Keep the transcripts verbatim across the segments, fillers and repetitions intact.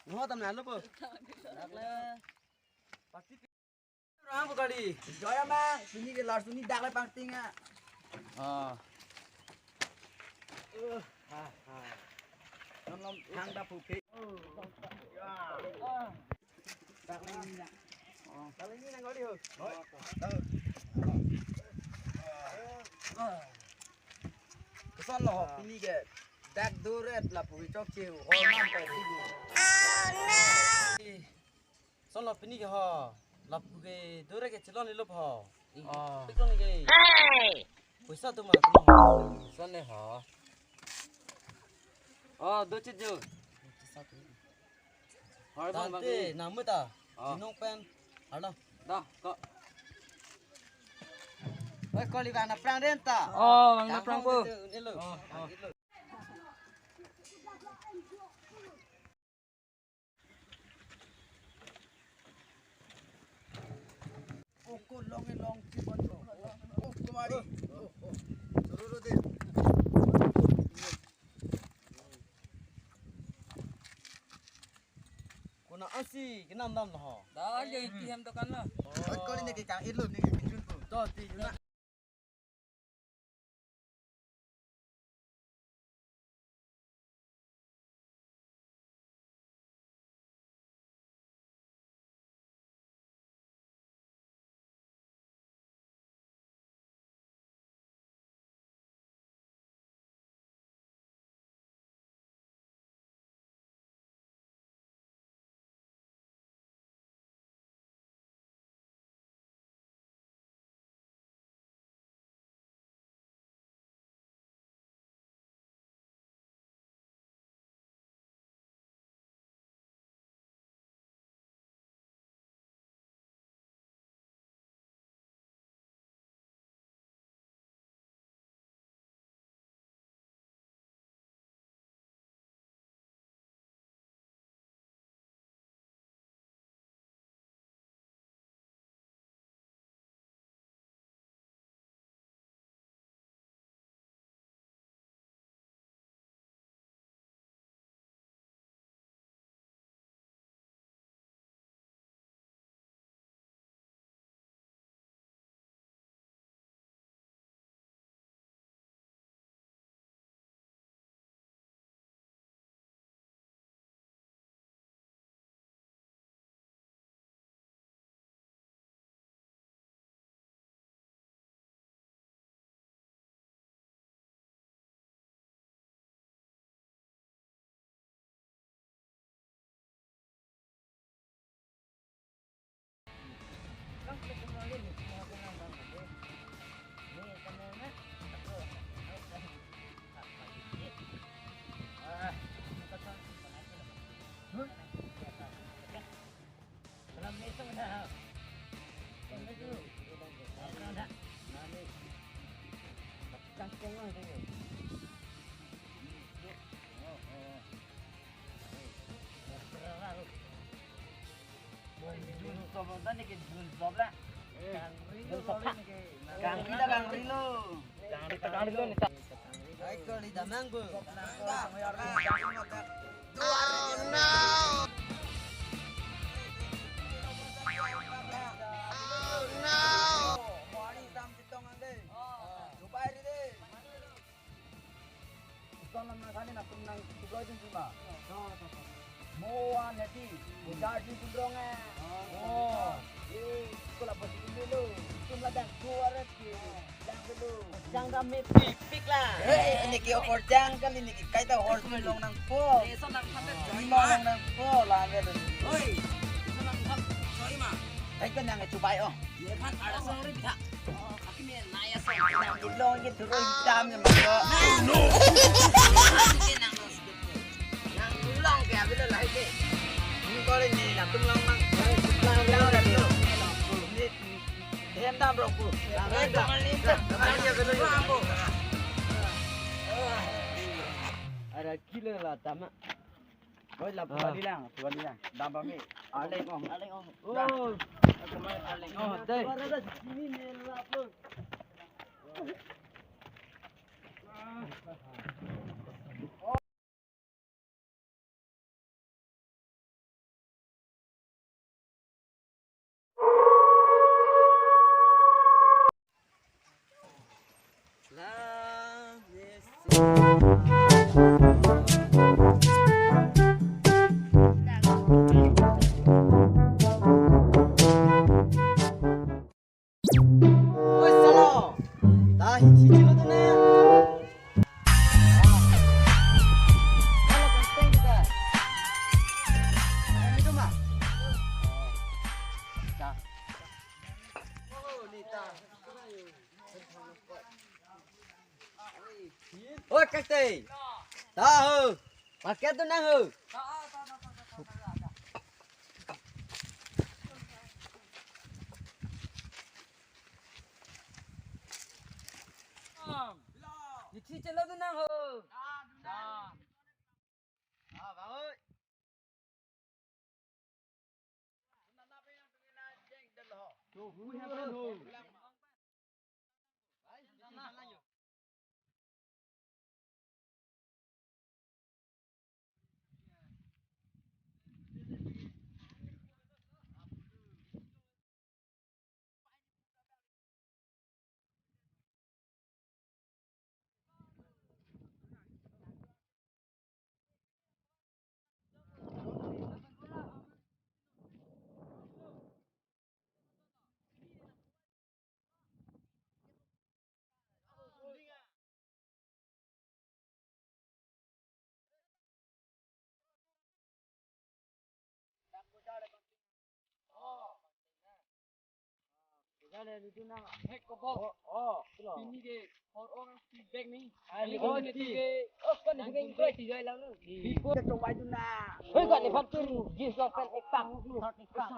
Nangho tam nalo po. Dak le. Pasti. Rang po kali. Joya mang, sini ke lar sini dak le pangting a. Ah. Uh, ha, ha. Nom nom hang da phupi. Ya. Dak le ni na. Oh. Dak le ni na kali ho. Hoi. Koson lo ho pini ke. Dak duret lapu chokche ho nam pa tibu. Koson lo pini ke ho. Lapu ke duret ke chelon ni lo ho. Oh. Pik lo ni ke. Poisa tu ma tu ma ho. Koson ne ho. Oh, do chit jo. Har bang bang. Tante, namu ta? Oh. Jinong pen. Halo. Da, ko. Oi, koli bang na prang den ta. Oh, bang na prang po. Elo. Oh, oh. Oh, ko long e long si bon. Oh, kumari. Oh, oh. Ruru de. Kona asi kenam dam lo ho. Da, ye iti hem dokan lo. Oh. Oi, koli ne ke kang ilo ne ke pinjun po. To, ti juna. Kangri ta kangri lo. Kangri ta kangri lo neta. Ai kali damang bu. Koson lam nang kali na tum nang tubloi dun sima. Mo an hati, mo jar dun tum rong eh. Oh. Eh, ko la bosi dun lo. Tum la dang dua rat ke. Dang dulu. Jang dam me pik pik la. Hei, ini ke opor jang kali ini ke kaita horse me long nangpo. Ni so nang phan ta joy ma. Long nangpo la me dun. Oi. So nang phan joy ma. Hai ko nang chubai oh. Ye phan ada song ri bitha. Aki me naya song. Nang dulong ke turun hitam ya mas. Nang dulong ke abis lo lahai ke. Ni kali ni latum long mang. Lang lang latum. Ni hem dam rok pu. Lang lang dam. Lang ya belo. Ada kilo la tama. Oi, la puan ni lang, puan ni lang. Dam bang ni. Arleng ong. Arleng ong. Oh. Arleng ong. Dai. Oi, Kakte. Ta ho. Paket tu nang ho. Isi chelo tu nang ho. Ah, bang oi. Pini ke hor ong feedback ni. Ah, ni ko ni ke. Oh, kan ni ke. Before to wai tu na. Hoi, kan ni phan tu gis lo pen ekpak. Ekpak.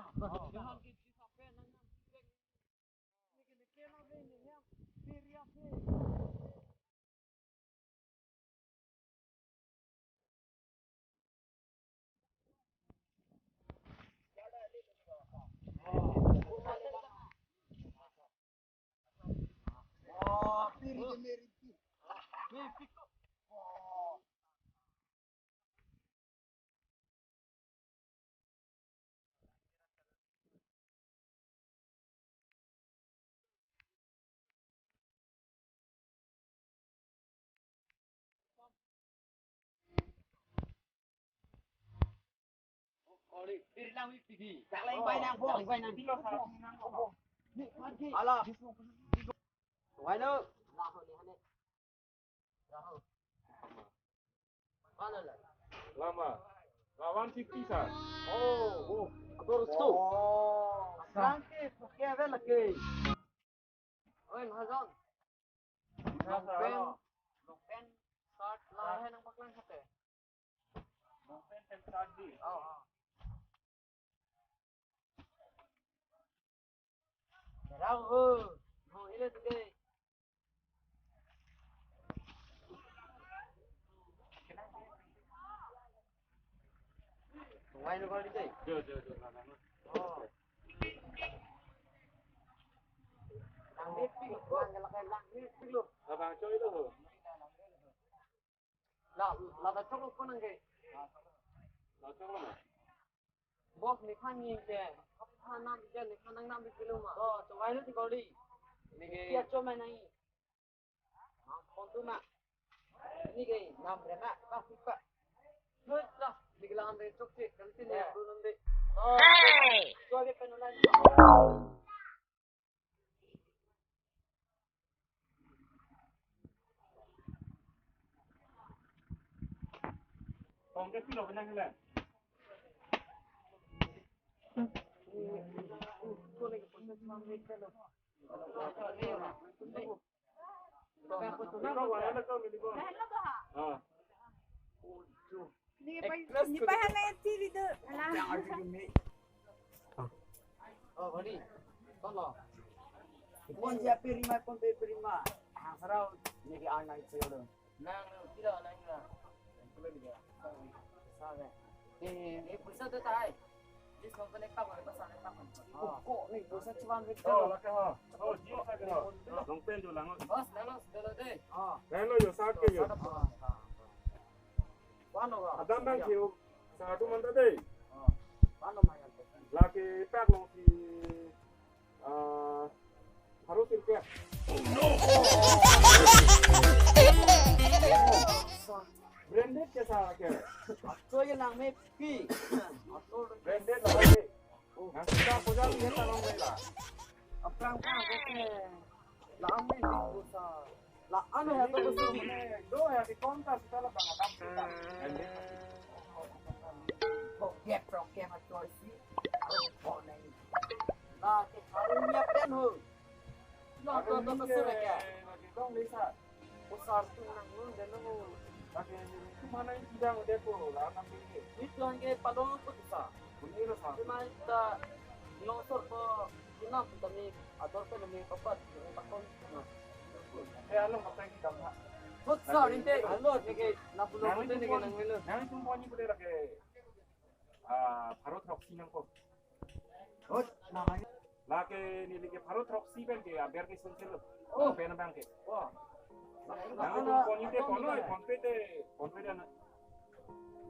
Lama. La one fifty, sir. Oh, oh, atur stu. Oh, sangke puke ave lake. Oi, Mahajon. Long pant, long pant, shirt, lahai nangpaklang hate. Long pant and shirt di. Oh, oh. Rau ho. Ho, ile tu dei. Wai lo kali dei. Jo, jo, jo, na, na, na. Oh. Lang ni pik, lang, lang, lang ni pik lo. Abang choi lo ho. La, la ta chok lo ko nang ke. La chok lo ma. Boss, nephan ni ke. Nephan nam ke, nephan nang nam ke lo ma. Oh, chowai lo ti kori. Ni ke. Pia chom mai nai. Ma, phone tu ma. Ni ke nam re ma, pa pi pa. Lut la, ni ke lang re chok che, kan ti ne, yeah, ru nam de. Oh. Hey! Chowai ke pen online. Ni pai, ni pai hala T V do. Hala. Oh, Bhoni. Kono? Kon dia perima, kon pe perima. Ah, sarau ni ke anai sih udah. Nang, nang, tidak, nang, nang. Sabe. Eh, eh, pulsa tu tai. Jis company pa, pa, pa, pa. Oh, kok ni pulsa cuman Oh, lake ho. Oh, jis lake ho. Long pant tu lang. Boss, lang, lang, dolo dei. Oh. Lang lo yo, shirt ke yo. Oh, oh. Adam bang kiu, satu manta dei. Lake pak long si, ah, harus sirke. Branded ke sa ke? Ato ye lang me pi. Branded lah lagi. Nang kita punya dia tolong dei lah. Aphrang aphrang ke. Lang me pi sa. La ano ya to gusto mo? Do ya di konta sa la bang atam kita. Kok gap rok ke ma choice si. Kok na ini. La ke haru niya pen ho. La to to to sura ke. Lagi dong dei sa. Sar tu nang nun delo. Lake tu mana yang tidak udah ko la nang ini. Itu hanya palong ko tu sa. Ini lo sa. Cuma kita longsor ko inam tu kami atur ko kami papat, kami pakon. Nah. Eh, alo, apa yang kita buat? Futsal, ente. Alo, neke, napulo nang pute itu neke pon, nang melo. Nang itu pon ni pute lake, ah, pharo throksi nangkok. Oh, namanya? Lake neli ke pharo throksi pen ke aber ke sensel lo. Oh. Pen abang ke. Wah. Nang itu pon ni te pon lo, pon pe te, pon pe dan.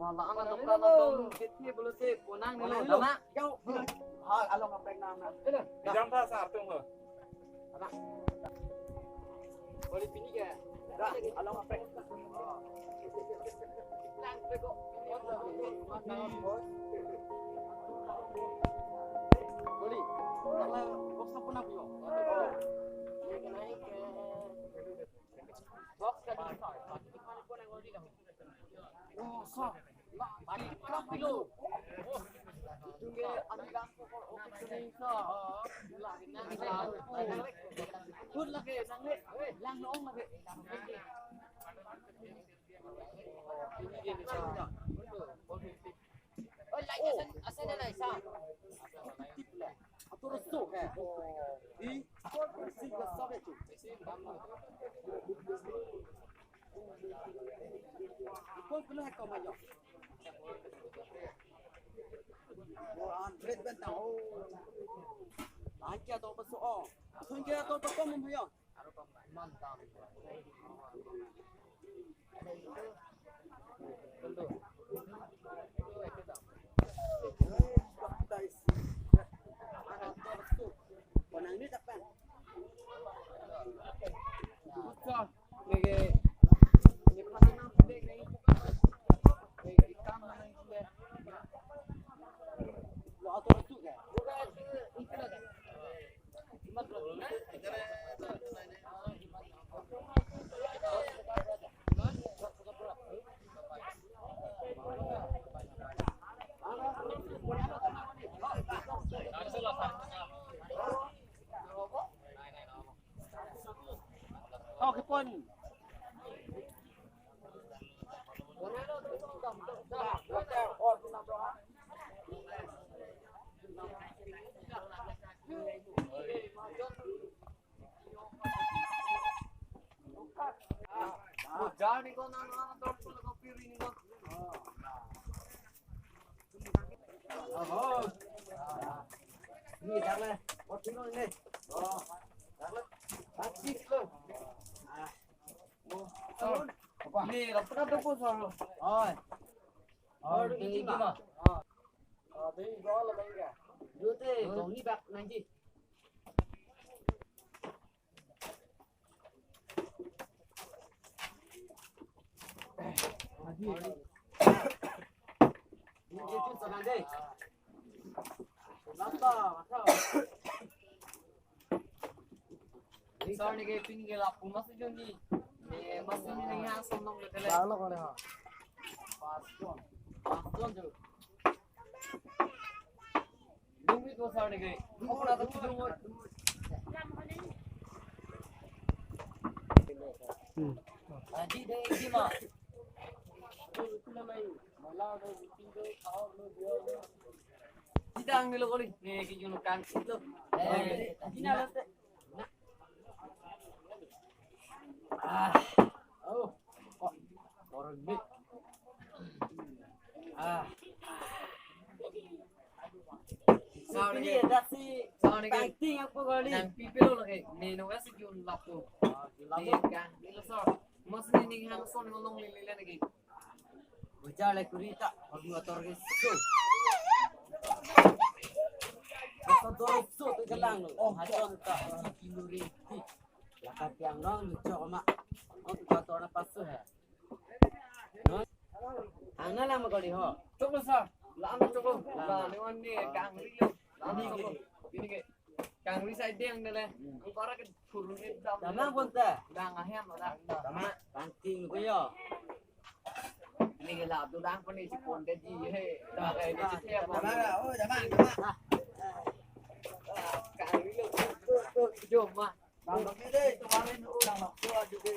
Wah, la ana dokta na dong kiti bolo te ponang ni lo, dama. Yo. Ha, alo kaprek nang na. Bidang ta sa artung lo. Dama. Boli pini ke? Da, alo kaprek. Boli. Ala box apa nak yo? Box ka di sa. Oh, sa. Mari, kram pilo. Tunggu, ani lang ko, ko, ko, ko, sa. Lang, lang, lang. Pun lagi, lang, lang. Lang, lang, lagi. Oh, lang, asan, asan na, isa. Atur so, he. Di, sing ka sa, he, tu. Ikon pilo heko mayo. Oh, hundred benta, oh. Angkia to paso, oh. Angkia to paso mo mayo. Mantam. Konang ni tapan. Pucha, neke, neke pati nang pulek nang ipuka. Neke kam nang pulek. Lo atur tu ke? Okay, pon. Ni, dale. Bot sino ni. Oh. Dale. Pasti lo. Ah. Oh. Apa? Ni, lo pernah tu pun solo. Oh. Oh, ini mah. Oh. Oh, ini gol apa ini? Dute, kau ni bak nanti. Sar neke pini ke lapu mas joni. Ne mas ni nang ha som nong le tele. Dalo kone ha. Pas ton. Pas ton tu. Lungwi ko sar neke. Ko pura to lungwi. Hmm. Aji de iji ma. Kita ang nilo kali. Nih, kita nungkang itu. Eh, kita lo te. Ah. Oh. Kok. Orang ni. Ah. Sorry. Ini ada si Sorry. Pangting apa kali? Nang pipilo lagi. Nih, nunggu si Jun lapu. Ah, Jun lapu. Nih, kan. Nih, lo so. Mas ni ning hang son ngolong lili lagi. Ujar le kurita, ordu ator ke so. Ator so tu kelang lo. Oh, hajon ta, si kinuri. Lakat yang nong lucu ma. Oh, tu ator na pasu he. Ang na lang ma kali ho. Chok lo sa. Lang chok lo. Lah, ni wan ni kangri lo. Lang chok lo. Ini ke. Kangri sa deng dele. Ang para ke purun ni dam. Tama pon ta. Dang ahem lo da. Tama. Pangting ko yo. Ini ke la tu dang pon ni si pon de ji he. Dang eh ni si he. Tama, oh, tama, tama. Kangri lo. Jo ma. Bang, bang, ni deh, kemarin orang nak keluar juga.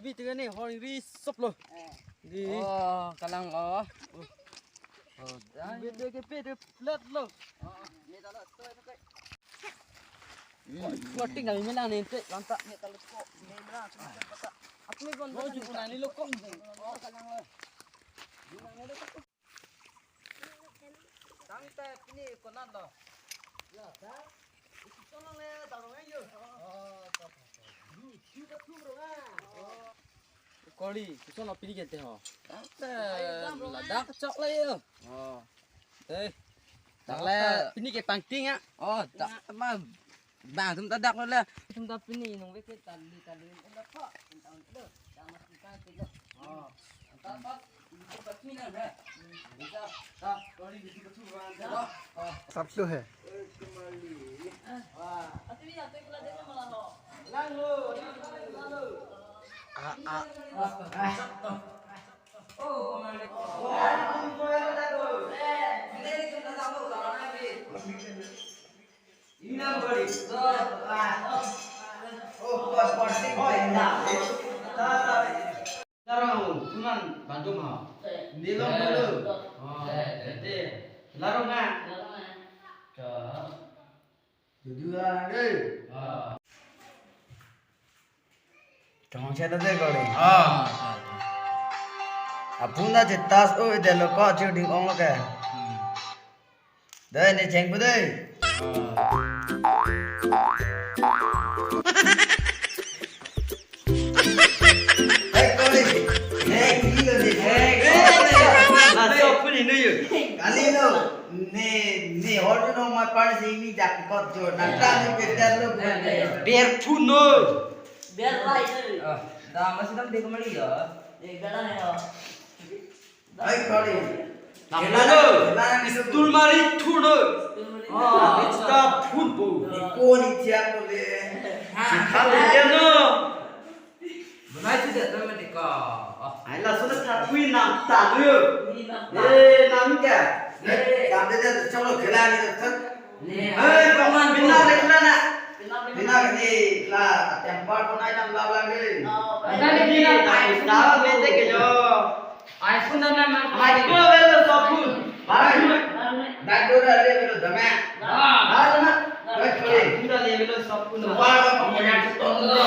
Tabi tiga ni hor ri sop lo. Di. Oh, kalang lo. Oh, dah. Bete ke pe de plat lo. Kuating kami menang ni ente, lantak ni kalau kok. Ni menang, cuma kata. Aku ni kon. Oh, cuma ni lo kok. Oh, kalang lo. Tang ta pini konan lo. Ya, ta. Isi konan le, ta rong ayo. Oh, ta, ta, ta. Lu, lu ta thum rong ah. Oh. Kori, kuson lo pini kente ho. Ta, ladak chok le yo. Oh. Eh. Tak le. Pini ke pangting ah. Oh, tak, ma. Bang, tum ta dak lo le. Tum ta pini nong vek ke tali, tali. Lo kok, tentang lo. Tang mas kita ke lo. Oh. Tang pas, ini ke pati na, ha. Bisa. Ta, kori bisa ke tu bang. Sabtu hai. Wah. Ati ni ate kula deh malah lo. Lang lo, lang lo, lang lo. Ah, ah. Oh, kemana? Oh, ini kita tahu kalau nanti. Larong, kuman Bandung ha. Nilong dulu. Oh, ete. Larong ha. Dudua, eh. Ah. Chong chen ate kori. Ah. Apun ta chetas o ide lo ko chu ding ong lo ke. Hmm. Dei, ne cheng pu dei. Hei, kori. Hei, kiri lo dei. Hei, kori. Laso puni nu yu. Kali lo. Ne, ne, hor tu nong mat par si mi jak kot jo. Nang ta ni beter lo. Ber phu no. Ber lai no. Ah, da masih dam de kemali ya. Eh, ber lai ya. Hai, kori. Nang khela lo. Khela nang. Stul mari thur lo. Stul mari. Ah, ista phun bo. Ni ko ni chiang lo le. Khela lo ya no. Bonai si det lo mati ko. Ai laso na thar kui nam ta lo. Ni nam ta. Eh, nam ke. Eh. Dam de de chalo khela ni de. Ne, eh, hai, kaman bina le khela na. Bina le. Bina le la, temper ko nai nam la la le. Oh, bina le bina, ai, sa le te ke jo. Ai, phun nam nam. Ai, ko le lo so phun. Bai. Bai do le lo dama. Ah. Bai na. Bai ko le. Phun le lo so phun. Wa ko mo ya to lo.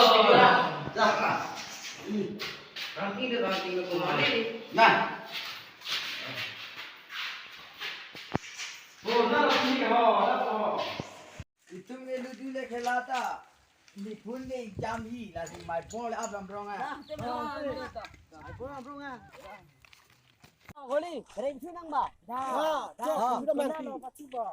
Ja ka. Hmm. Rangki de rangki ko ma. Na. Oh, na, na, na, na, na. Itum ke ludu le khela ta. Ni phun ni jam hi, lasi mai bol ap lam rong ah. Dah, tem rong. Mai bol lam rong ah. Holi, reng chu nang ba? Dah, dah, dah, dah, dah, dah, dah, dah.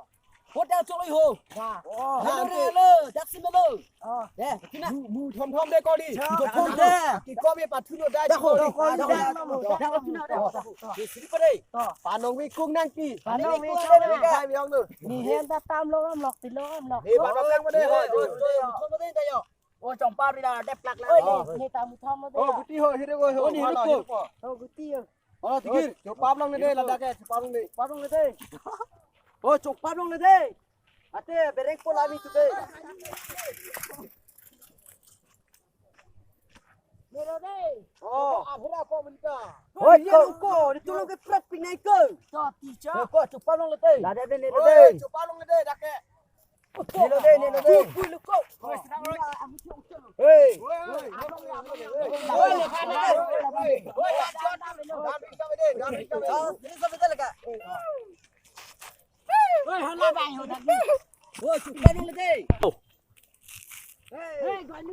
Hotel cholo ho. Dah. Oh, hello, ante. Hello, jaksi melo. Ah. Ya, kina. Mu, mu thom thom de kori. Cha, mu thom thom de. Ki komi pathu lo dai. Dah, dah, dah, dah, dah, dah. Di sini pa dei. Panong wi kung nangpi. Panong wi kung nangpi. Kai biong tu. Ni hen ta tam lo am lok, ti lo am lok. Ni ba ba sang pa dei. Oi, oi, oi, thom pa dei ta yo. Oh, chong pa ri la dep lak la. Oi, ni, ni ta mu thom de. Oh, guti ho, hiri ko ho. Oh, ni hiri ko. Oh, guti ho. Oh, tikir. Chong pa long ne de, ladak ke, chong pa long ne. Pa long ne de. Oh, chong pa long ne de. Ate bereng pola ni tu dei. Nelo dei. Oh. Akhira ko menka. Hoi, nelo ko, di tulung ke prak pinai ko. To, teacher. Ko, chong pa long le dei. La dei, nelo dei. Chong pa long le dei, dak ke. Nelo dei, nelo dei. Ko, ko, ko. Hei. Hei. Hei. Oi, hala bai ho dak. Oi, chong pa long le dei. Hei, gani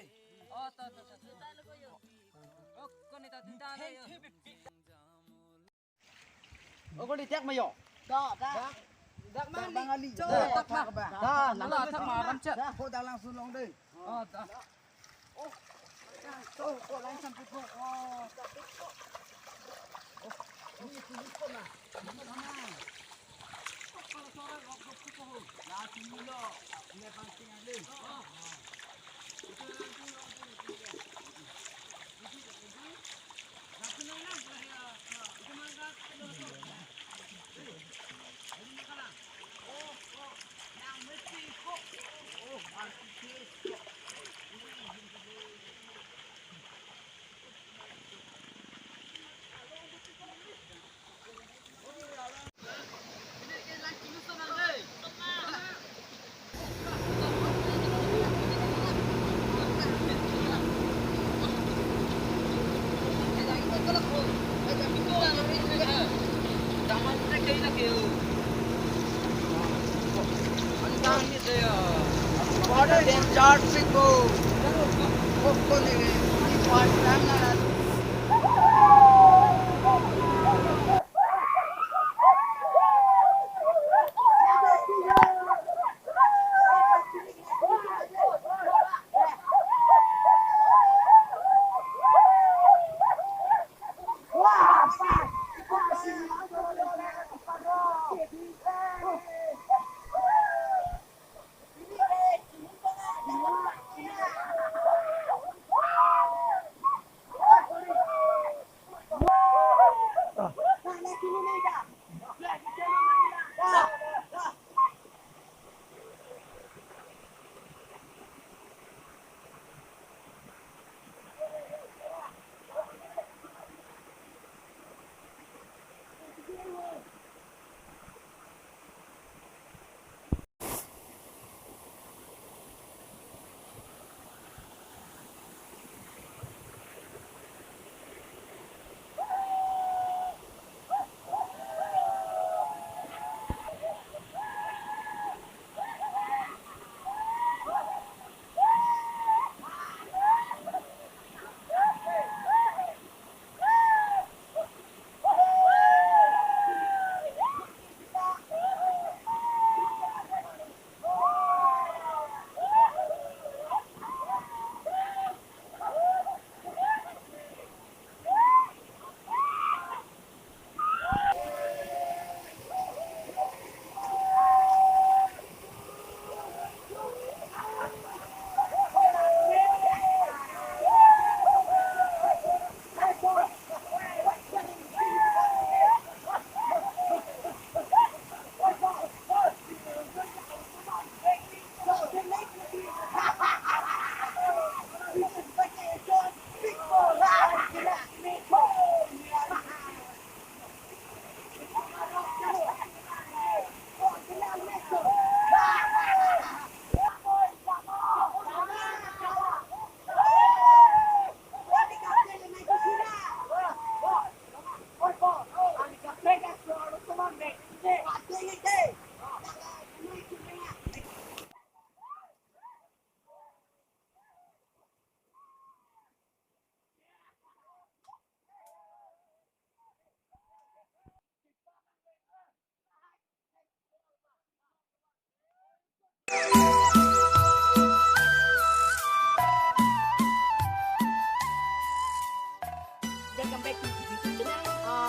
Oh, to, to, to, to. Oh, koni ta tuta lo yo. Oh, koni dak ma yo. Dak, dak. Dak Bang Ali. Cho, dak ma. Dak, nang dak ma, ram chat. Dak, ko dak langsun long dei. Oh, dak. Oh, oh, lang sampai ko. Oh. Oh, ini tulis ko na. Ini mana? What a danger people. Hopefully, we find them.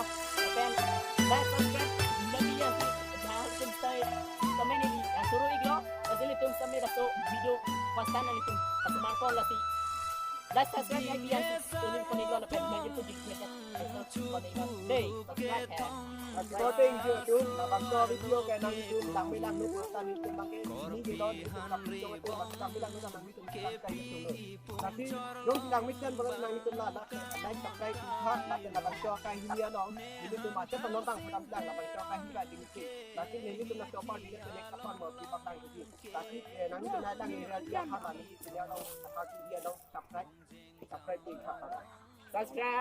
Lapen like, subscribe, neli ilitum stay, comment neli, ya, suru iklo, lasi ilitum sampai laso video first time ilitum, laso marco lasi. Like, subscribe, ya, biang si, tuning konik lo, lapen, neli ilitum di, ya, subscribe konik lo. Dei, subscribe, ya. Subscribe. Thank you, tu, labangso video ke nanglitum, langme langno, first time ilitum, bangke, ini gitu, ilitum, langme langno, nanglitum, subscribe, ya, dulu. Lasi, jongsi langmesen bang nanglitum la, la, like, subscribe, ha, lapen labangso kahini along, nelitum macet nonton tang, labangso kahini la dingsi. Lasi nelitum la cover di next apa mau di patang di. Lasi, eh, nanglitum la lang area dia ha, nanglitum la lang apa dia along subscribe, subscribe di ha. Subscribe.